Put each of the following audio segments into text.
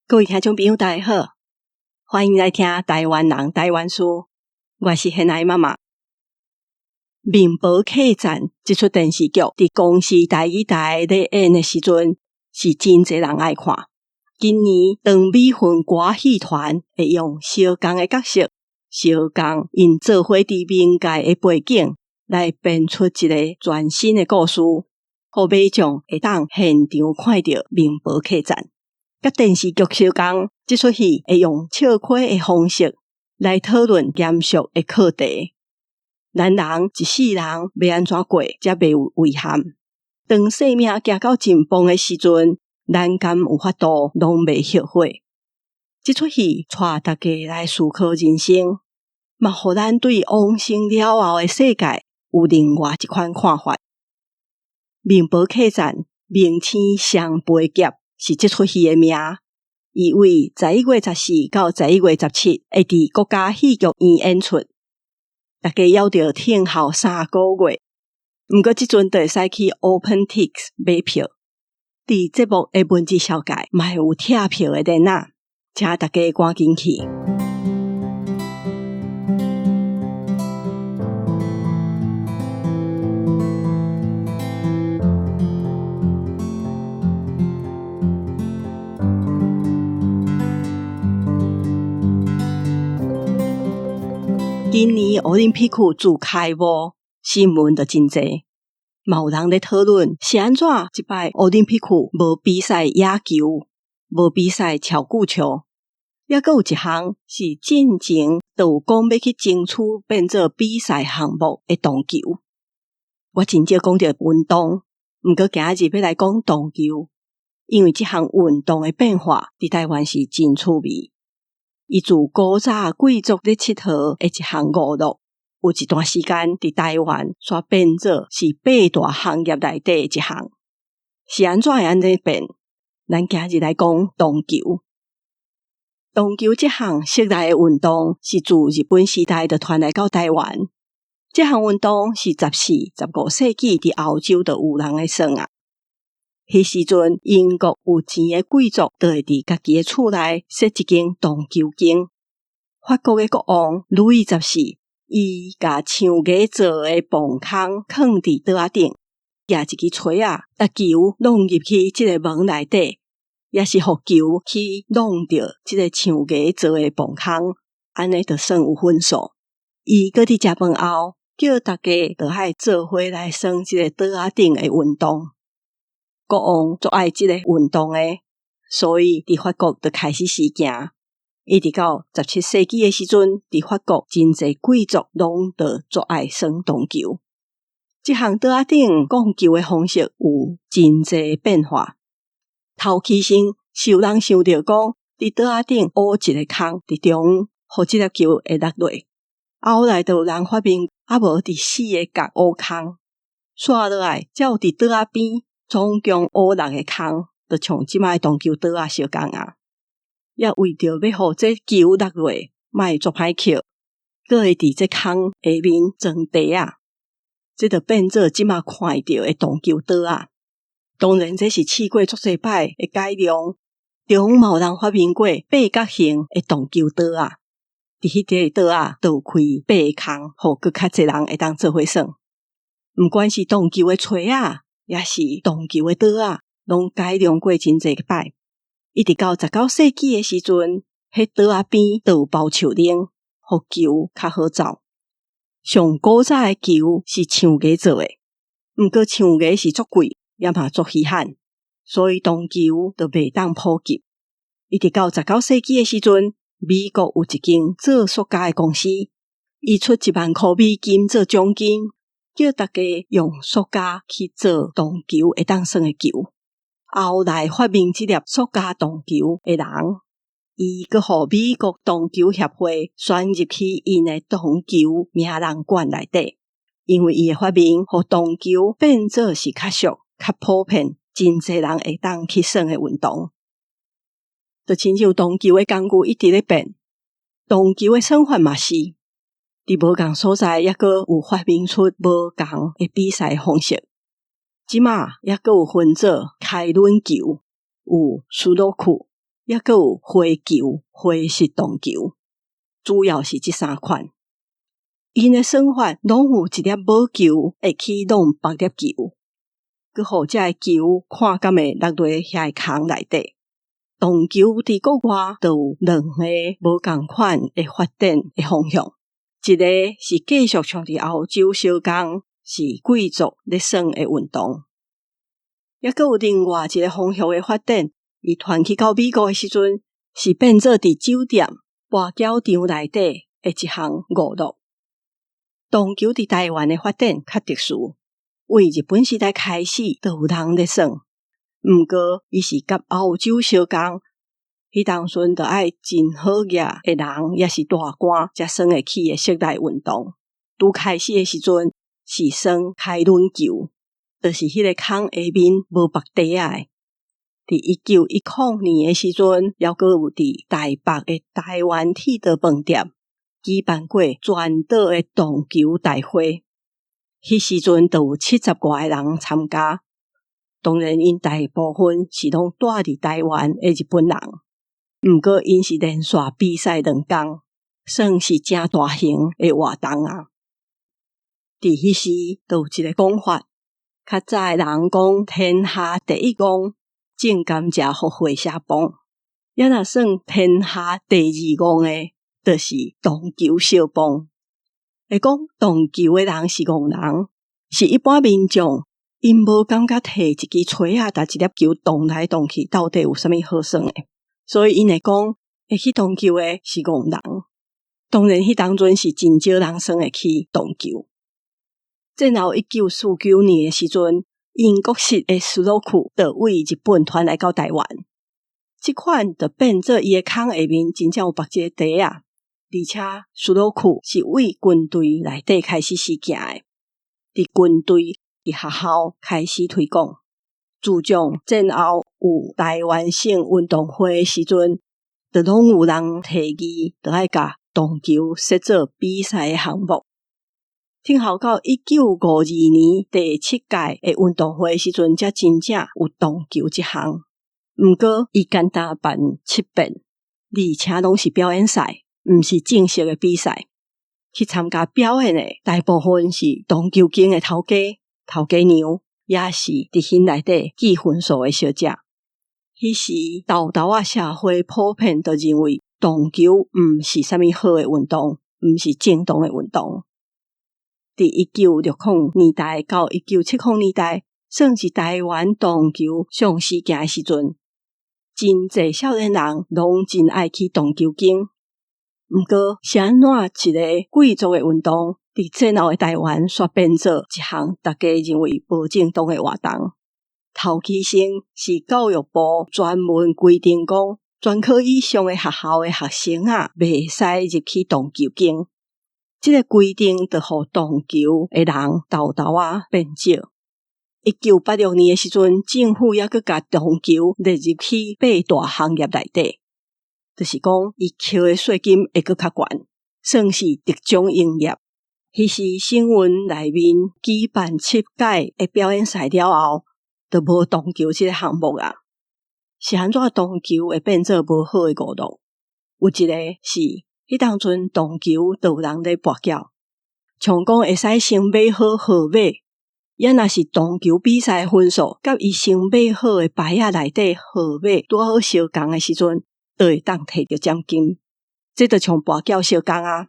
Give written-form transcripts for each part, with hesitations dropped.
各位聽眾朋友，大家好，歡迎來聽台灣人台灣事。我是現愛媽媽。麵包客棧這齣電視劇佇公視台語台咧演的時陣，是真濟人愛看。今年張美芬歌戲團會用相仝的角色，相仝𪜶做伙佇冥界的背景，來編出一個全新的故事，予民眾會當現場看著麵包客棧。佮電視劇相仝，這齣戲會用笑詼的方式來討論嚴肅的課題。咱人一世人欲按怎過才袂有遺憾？當生命行到盡拚的時陣，咱敢有法度攏袂後悔？這齣戲帶大家來思考人生，嘛予咱對往生了後的世界有另外一款看法。麵包客棧明星雙飛俠是這齣戲的名，伊為11月14到11月17會佇國家戲劇院演出。大家猶著等候3個月，毋過這陣就會使去 OpenTix 買票。佇節目的文字紹介嘛會有拆票的連結，請大家趕緊去。今年奧林匹克自開幕，新聞就真濟，嘛有人咧討論是按怎這擺奧林匹克無比賽野球，無比賽翹久球，猶閣有一項是進前就有講欲去爭取變做比賽項目的盪球。我真少講著運動，毋過今仔日欲來講盪球，因為這項運動的變化佇台灣是真趣味。伊自古早貴族咧𨑨迌的一項娛樂，有一段時間佇台灣煞變做是八大行業內底的一項。是按怎會按呢變？咱今日來講盪球。盪球這項室內的運動是自日本時代就傳來到台灣。這項運動是14、15世紀佇歐洲就有人咧耍啊。彼時陣，英國有錢的貴族就會佇家己的厝內設一間盪球間。法國的國王路易十四，伊共象牙做的磅空囥佇桌仔頂，舉一支錘仔，共球弄入去這个門內底，抑是予球去弄著這个象牙做的磅空，按呢就算有分數。伊閣佇食飯後，叫大家就愛做伙來耍這个桌仔頂的運動。國王足愛這个運動的，所以佇法國就開始時行。一直到17世紀的時陣，佇法國真濟貴族攏就足愛耍盪球。這項桌仔頂摃球的方式有真濟變化。頭起先是有人想著講，佇桌仔頂挖一个空佇中央，予這粒球會落落。後來就有人發明，啊無佇四个角挖空，煞落來才有佇桌仔邊。總共挖六個空，就像這擺盪球桌仔相仝啊。也為著欲予這球落落，莫足歹抾，閣會佇這空下面裝袋仔，這就變做這擺看著的盪球桌仔。當然，這是試過足濟擺的改良，中央嘛有人發明過八角形的盪球桌仔。佇彼個桌仔就有開八個空，予閣較濟人會當做伙耍。毋管是盪球的錘仔，抑是盪球的桌仔，攏改良過真濟擺。一直到19世紀的時陣，彼桌仔邊就有包樹奶，予球較好走。上古早的球是象牙做的，毋過象牙是足貴，也嘛足稀罕，所以盪球就袂當普及。一直到19世紀的時陣，美國有一間做塑膠的公司，伊出1萬箍美金做獎金。叫大家用塑膠去做盪球會當耍的球。後來發明這粒塑膠盪球的人，伊閣予美國盪球協會選入去𪜶的盪球名人館內底。因為伊的發明，予盪球變做是較俗、較普遍，真濟人會當去耍的運動。就親像盪球的工具一直咧變，盪球的耍法嘛是。佇無仝所在，猶閣有發明出無仝的比賽方式。這馬猶閣有分做開輪球，有斯諾克，猶閣有花球、花式撞球，主要是這三款。𪜶的耍法攏有一粒母球會去弄別粒球，閣予這个球看敢會落佇遐个空內底。撞球佇國外就有兩个無仝款的發展的方向，一个是繼續像佇歐洲相仝是貴族咧耍的運動，猶閣有另外一个方向的發展，伊傳去到美國的時陣，是變做佇酒店、跋筊場內底的一項娛樂。撞球佇台灣的發展較特殊，為日本時代開始就有人咧耍。毋過，伊是佮歐洲相仝，彼當陣就愛真好額的人，抑是大官才耍會起的室內運動。拄開始的時陣是耍開輪球，就是彼个空下面無縛帶仔的。佇1910年的時陣，猶閣有佇台北的台灣鐵道飯店舉辦過全島的撞球大會，彼時陣就有七十外个人參加。當然，𪜶大部分是攏住佇台灣的日本人，毋過𪜶是連續比賽兩工，算是誠大型的活動啊。佇彼時，就有一个講法，較早的人講天下第一戇，種甘蔗予火車磅。猶若算天下第二戇的，就是撞球相磅。會講撞球的人是戇人，是一般民眾。𪜶無感覺提一支錘仔，共一粒球撞來撞去，到底有啥物好耍的？所以𪜶會講，會去撞球的是戇人。當然，彼當陣是真少人耍會起撞球。戰後1949年的時陣，英國式的斯諾克就對日本傳來到台灣，這款就變做伊的空下面真正有縛一个帶仔，而且斯諾克是對軍隊內底開始實行的，佇軍隊，佇學校開始推廣。自從戰後有臺灣省運動會的時陣，就攏有人提議，就愛共撞球設做比賽的項目。聽候到1952年第七屆的運動會時陣，才真正有撞球這項。毋過，伊簡單辦七遍，而且攏是表演賽，毋是正式的比賽。去參加表演的大部分是撞球間的頭家。頭家娘也是佇彼內底記分數的小姐。彼時，沓沓仔社會普遍都認為撞球毋是啥物好的運動，毋是正當的運動。佇1960年代到1970年代，算是台灣撞球上時行的時陣，真濟少年人攏真愛去撞球間。毋過，是按怎一个貴族的運動，佇戰後的台灣煞變做一項大家認為無正當的活動？頭起先是教育部專門規定講，專科以上的學校的學生仔，袂使入去撞球間。這个規定就予撞球的人沓沓仔變少。1986年的時陣，政府猶閣共撞球列入去八大行業內底。就是講，伊扣的稅金會閣較懸，算是特種營業。彼時省運內面舉辦七屆的表演賽了後，就無撞球這个項目啊。是按怎撞球會變做無好的娛樂？有一个是，彼當陣撞球就有人咧跋筊，像講會使先買好號碼，猶若是撞球比賽分數，佮伊先買好的牌仔內底號碼拄好相仝的時陣，就會當提著獎金，這就像跋筊相仝啊。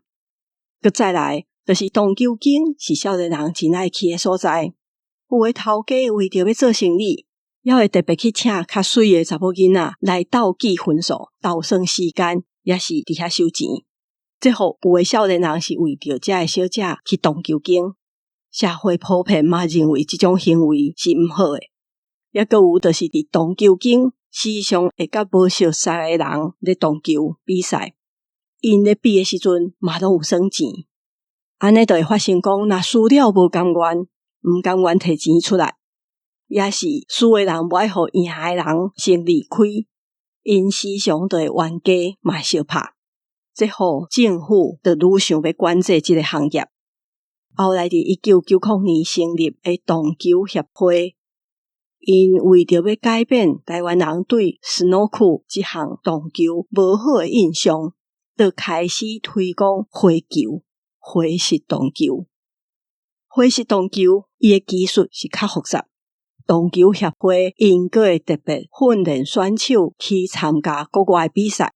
閣再來，就是撞球間是少年人真愛去的所在。有的頭家為著欲做生意，猶會特別去請較媠的查某囡仔來鬥記分數、鬥算時間，抑是佇遐收錢。這予有的少年人是為著這个小姐去撞球間。社會普遍嘛認為這種行為是毋好的。猶閣有就是佇撞球間，時常會佮無熟似的人咧撞球比賽，𪜶咧比的時陣嘛攏有耍錢，按呢就會發生講，若輸了無甘願，毋甘願提錢出來，抑是輸的人無愛予贏的人先離開，𪜶時常就會冤家嘛會相拍，這予政府就愈想欲管制這个行業。後來佇1990年成立的撞球協會。𪜶為著欲改變台灣人對斯諾克這項盪球無好的印象，就開始推廣花球、花式盪球。花式盪球，伊的技術是較複雜。盪球協會𪜶閣會特別訓練選手去參加國外比賽，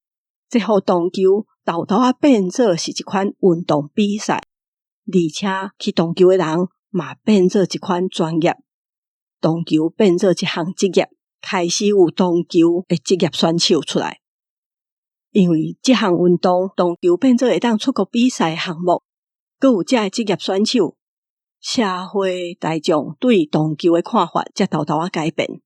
這予盪球沓沓仔變做是一款運動比賽，而且去盪球的人嘛變做一款專業。盪球變做一項職業，開始有盪球的職業選手出來。因為這項運動，盪球變做會當出國比賽項目，閣有遮的職業選手，社會大眾對盪球的看法才沓沓仔改變。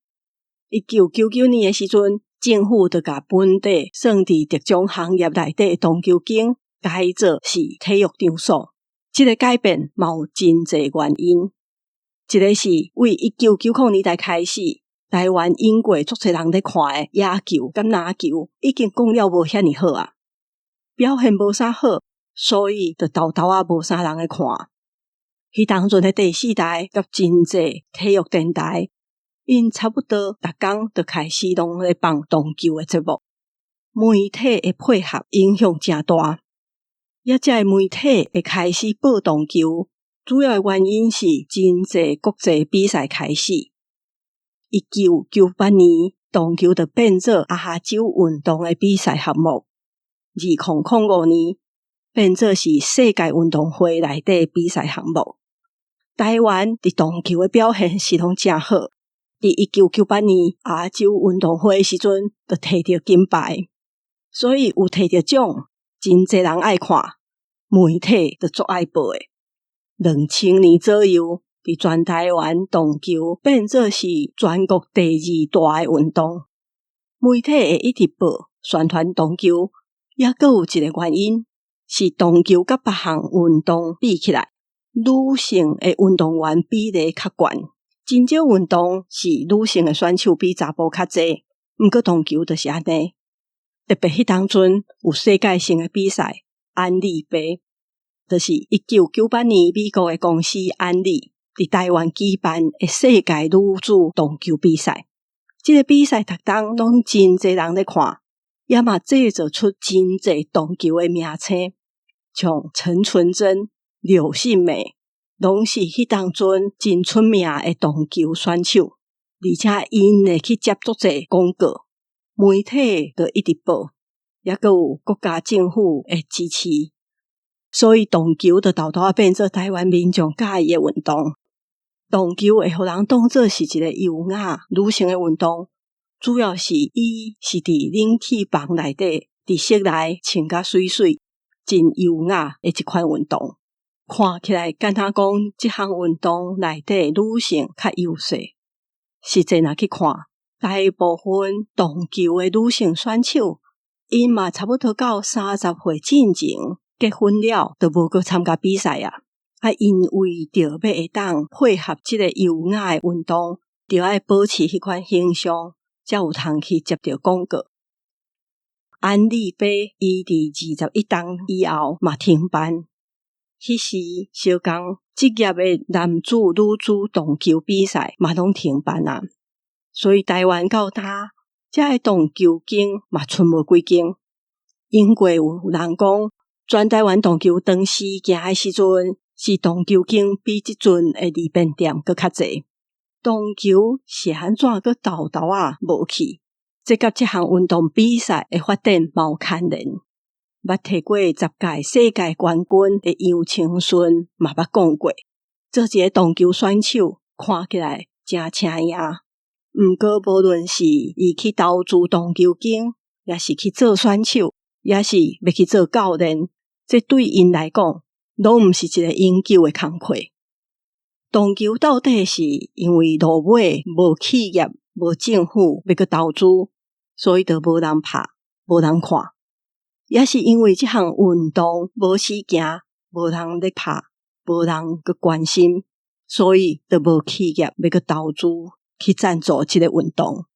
1999年的時陣，政府就共本地算佇特種行業內底的盪球間改做是體育場所。這个改變嘛有真濟原因。一个是為1990年代開始，台灣湧過足濟人咧看的野球佮籃球已經講了無遐爾好啊，表現無啥好，所以就沓沓仔無啥人咧看。彼當陣的第四台佮真濟體育電台，𪜶差不多逐工就開始攏咧放盪球的節目，媒體的配合影響誠大。也遮的媒體會開始報盪球，主要的原因是真濟國際比賽開始。1998年，盪球就變做亞洲運動的比賽項目。2005年，變做是世界運動會內底比賽項目。台灣佇盪球的表現是攏誠好。佇1998年亞洲運動會的時陣，就提著金牌，所以有提著獎，真濟人愛看，媒體就足愛報的。2000年左右，佇全台灣盪球變做是全國第二大的運動，媒體會一直報宣傳盪球，猶閣有一个原因是盪球佮別項運動比起來，女性的運動員比例較懸。真少運動是女性的選手比查埔較濟，毋過盪球就是按呢。特別彼當陣有世界性的比賽，安利杯，就是1998年美國的公司安利佇台灣舉辦的世界女子盪球比賽。這个比賽逐冬攏真濟人咧看，也嘛製造出真濟盪球的明星，像陳純甄、柳信美，攏是彼當陣真出名的盪球選手，而且𪜶會去接足濟廣告，媒體就一直報，猶閣有國家政府的支持，所以盪球就沓沓仔變做台灣民眾佮意的運動。盪球會予人當做是一个優雅女性的運動，主要是伊是佇冷氣房內底，佇室內穿甲媠媠，真優雅的一款運動。看起來敢若講這項運動內底女性較優勢，實際若去看，大部分盪球的女性選手，𪜶嘛差不多到30歲進前結婚了，就無閣參加比賽啊。啊，𪜶為著欲會當配合這個優雅的運動，著愛保持彼款形象，才有通去接著廣告。安利杯伊佇21冬以後嘛停辦。彼時相仝職業的男子、女子盪球比賽嘛攏停辦啊，所以台灣到今遮的盪球間嘛賰無幾間。英國有人講，全台灣盪球當時行的時陣，是盪球間比這陣的利便店閣較濟。盪球是按怎閣沓沓仔無去？這佮這項運動比賽的發展嘛有牽連。捌提過10屆世界冠軍的楊清順嘛捌講過，做一个盪球選手看起來誠請贏，毋過無論是伊去投資盪球間，抑是去做選手，抑是欲去做教練，這對𪜶來講，攏毋是一个永久的工課。盪球到底是因為落尾無企業、無政府欲閣投資，所以就無人拍、無人看。抑是因為這項運動無時行，無人咧拍，無人閣關心，所以就無企業欲閣投資去贊助這个運動。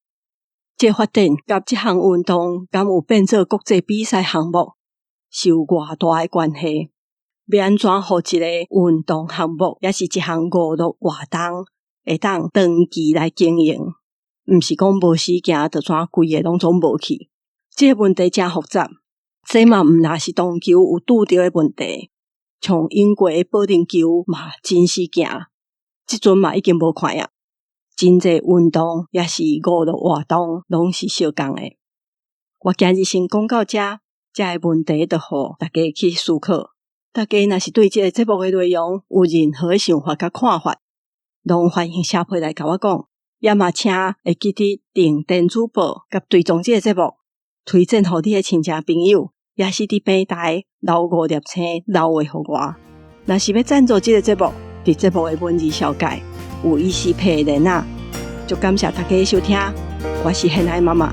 這發展佮這項運動敢有變做國際比賽項目，是有偌大的關係。欲按怎予一个運動項目，抑是一項娛樂活動，會當長期來經營，毋是講無時行就怎規个攏總無去。這个問題誠複雜，這嘛毋若是當球有拄著的問題，像英國的保齡球嘛真時行，這陣嘛已經無看啊。真濟運動抑是娛樂活動，攏是相仝的。我今日先講到遮，這个問題就予大家去思考。大家若是對這個節目的內容有任何想法佮看法，攏歡迎寫批來共我講。也嘛請會記得訂電子報佮追蹤這個節目，推薦予你的親戚朋友，抑是佇平台留五粒星留話予我。若是欲贊助這個節目，佇節目的文字紹介有 ECPay 的連結。就感謝大家的收聽，我是現愛媽媽，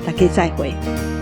大家再會。